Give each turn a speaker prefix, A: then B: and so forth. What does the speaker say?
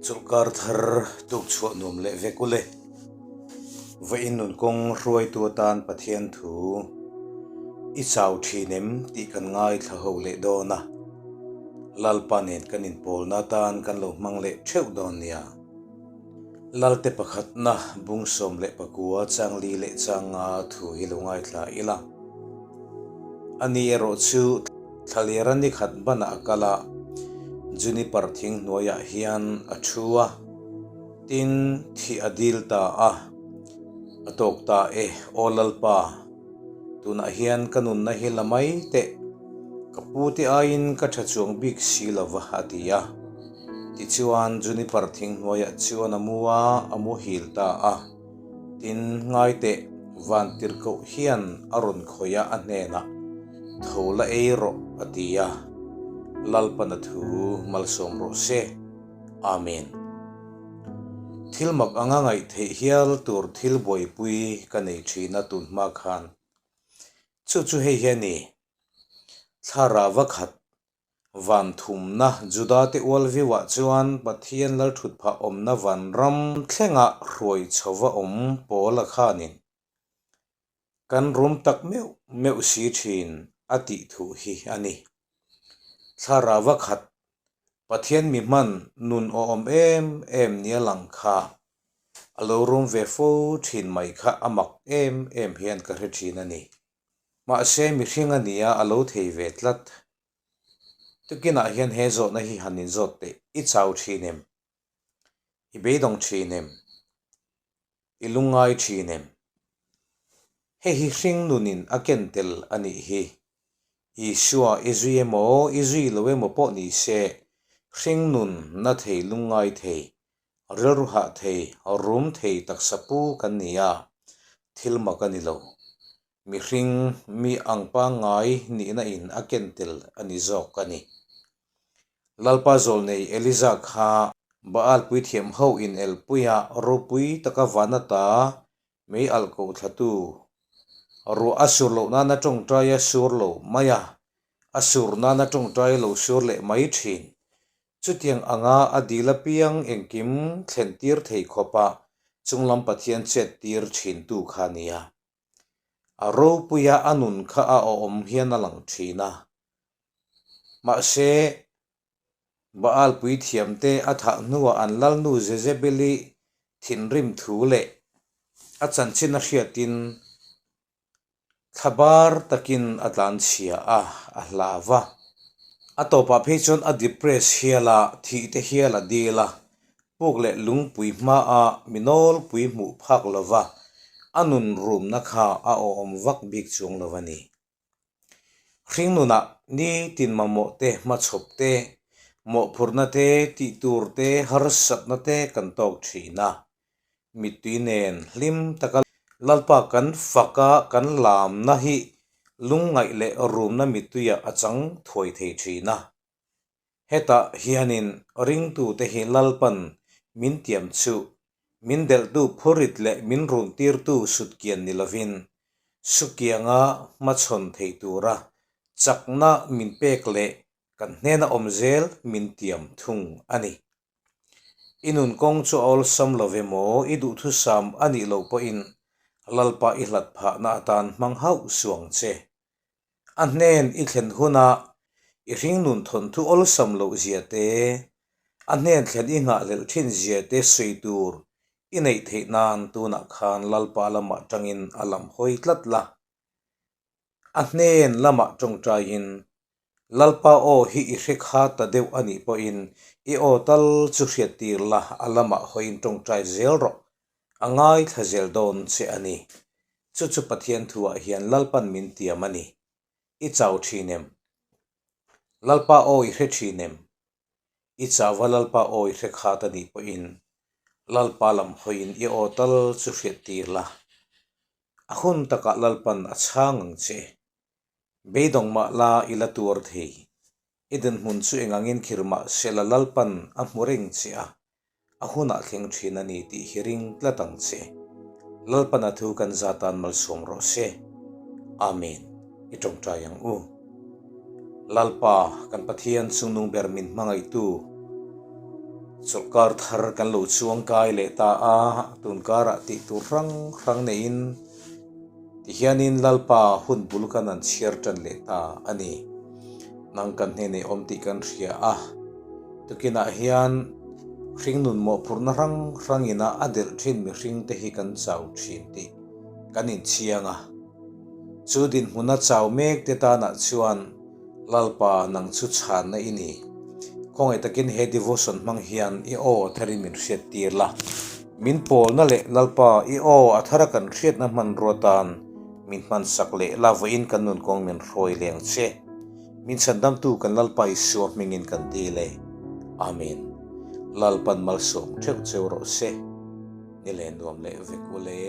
A: Chawlhkar thar tuk chhuah nuam leh vek ule. Vawiin nun kawng hruaitu atan Pathian thu i chau thin em tih kan ngaithla ho leh dawn a. Lalpa nen kan inpawlna atan kan lo hmang leh theuh dawn nia. Lalte pakhatna bung 14 changli leh changa thu hi lo ngaithla ila. Ani erawh chu thlaler a ni khat banah a kal a, juniper thing hnuaiah hian a thu a, tin thih a dil ta a, A tawk ta e, aw Lalpa, tunah hian ka nunna hi la mai teh, ka pu te aiin ka tha chuang bik si lo va, a ti a. Tichuan juniper thing hnuaiah chuan a mu a, a muhil ta a. Tin, ngai teh, van tirhkoh hian a rawn khawih a a hnenah, Tho la ei rawh, a ti a. Lalpana thu malsawm rawh se. Amen. Thil mak anga ngaih theih hial tur thil buaipui ka nei thin a tun hma khan. Chu chu hei hi a ni. Thlarau khat Van thumna Judate ual viuah chuan Pathian lalthut phah awmna vanram thlengah hruai chhova awm pawl a khanin kan rum tak meuh meuh si thin a tih thuh hi a ni. Thlarau khat Pathian mi hman nun awm em em nia lang kha a lo rum ve fo thin mai kha a mak em em hian ka hre thin a ni. Mahse mihring a nia a lo thei ve tlat. Tukinah hian he zawhna hi han inzawt teh, i chau thin em? I beidawng thin em? I lungngai thin em? Hei hi hring nunin a ken tel a nih hi. Isua i zui emaw i zui lo emaw pawh ni se, hring nun na thei lungngai thei, rilru hah thei, rum thei taksa pu kan ni a, thil mak a ni lo. Mihring mi ang pangngai nihna in a ken tel a ni zawk a ni. Lalpa zawlnei Eliza kha Baal puithiam ho in elpuia ropui taka van ata mei alh koh thlatu ruah a sur loh nana tawngtai a sur lo mai a, a sur nana tawngtai a lo sur leh mai thin. Chutiang anga a dil apiang engkim thlen tir thei khawpa chunglam Pathian chet tir thintu kha a nia. A ropuia a nun kha a awm hian a lang thin a. Mahse, Baal puithiamte a thah hnuah an lalnu Jezebeli thinrim thu leh a chanchin a hriatin thlabar takin a tlanchhia a, a hlau a. A tawpah phei chuan a depress hial a, thih te hial a dil a, puk leh lungpui hmaah mi nawlpui hmuh phak lova a nun rumna kha a awm vak bik chuang lo a ni. Hringnunah nitin mamawh te, hmachhawp te, mawhphurhna te, tih tur te, harsatna te kan tawk thin a. Mittui nen hlim taka Lalpa kan fak a, kan lamna hi lungngaih leh rumna mittuiah a chang thuai thei thin a. Hetah hianin ringtute hi Lalpan min tiam chu min delhtu phurit leh min runtirtu sutkian ni lovin sukianga hmachhawn thei tura chakna min pek leh kan hnena awm zel min tiam thung a ni. I nun kawng chu a awlsam lo ve maw? I duhthusam a nih loh pawhin Lalpa i hlat phahna atan hmang hauh suang che. A hnen i thlen hunah i hringnun thawnthu awlsam loh zia te, a hnen thlen i nghahhlelh thin zia te sawi tur i neih theih nan tunah khan Lalpa lamah tangin a lam hawi tlat la. A hnen lamah tawngtaiin Lalpa aw hi i hre kha ta deuh a nih pawhin i aw tal chu hriattir la, a lamah hawiin tawngtai zel rawh. A ngaithla zel dawn che a ni. Chu chu Pathian thuah hian Lalpan min tiam a ni. I chau thin em? Lalpa aw i hre thin em? I chauva Lalpa aw i hre khat a nih pawhin Lalpa lam hawiin i aw tal chu hriattir la. A hun takah Lalpan a chhang ang che. Beidawng mah la i la tuar thei. I dinhmun chu engangin khir mah se la Lalpan a hmu reng che a, a hunah thleng thin a ni tih hi ring tlat ang che. Lalpan a thu kan za tan malsawm rawh se. Amen. I tawngtai ang u. Lalpa, kan Pathian chungnung ber min hmangaihtu. Chawlhkar thar kan lo chuang kai leh ta a, tun karah tih tur hrang hrang neiin tihianin Lalpa hun bul kan han chhiar tan leh ta a ni. Nang kan hnenei awm tih kan hria a, tukinah hian hringnun mawhphurhna hrang hrangina a delh thin mihring te hi kan chau thin tih kan inchiang a. Chu dinhmuna chau mek te tanah chuan Lalpa, nang chu chhanna i ni. Khawngaih takin he devotion hmang hian i aw a tharin min hriattir la. Min pawlna leh Lalpa, i aw a thara kan hriatna hmanrua tan min hmansak leh la vawiin kan nun kawng min hruai leng che. Min chhandamtu kan Lalpa Isua hmingin kan dil e. Amen. Lalpan malsawm theuh cheu rawh se. Ni leh nuam leh vek u le.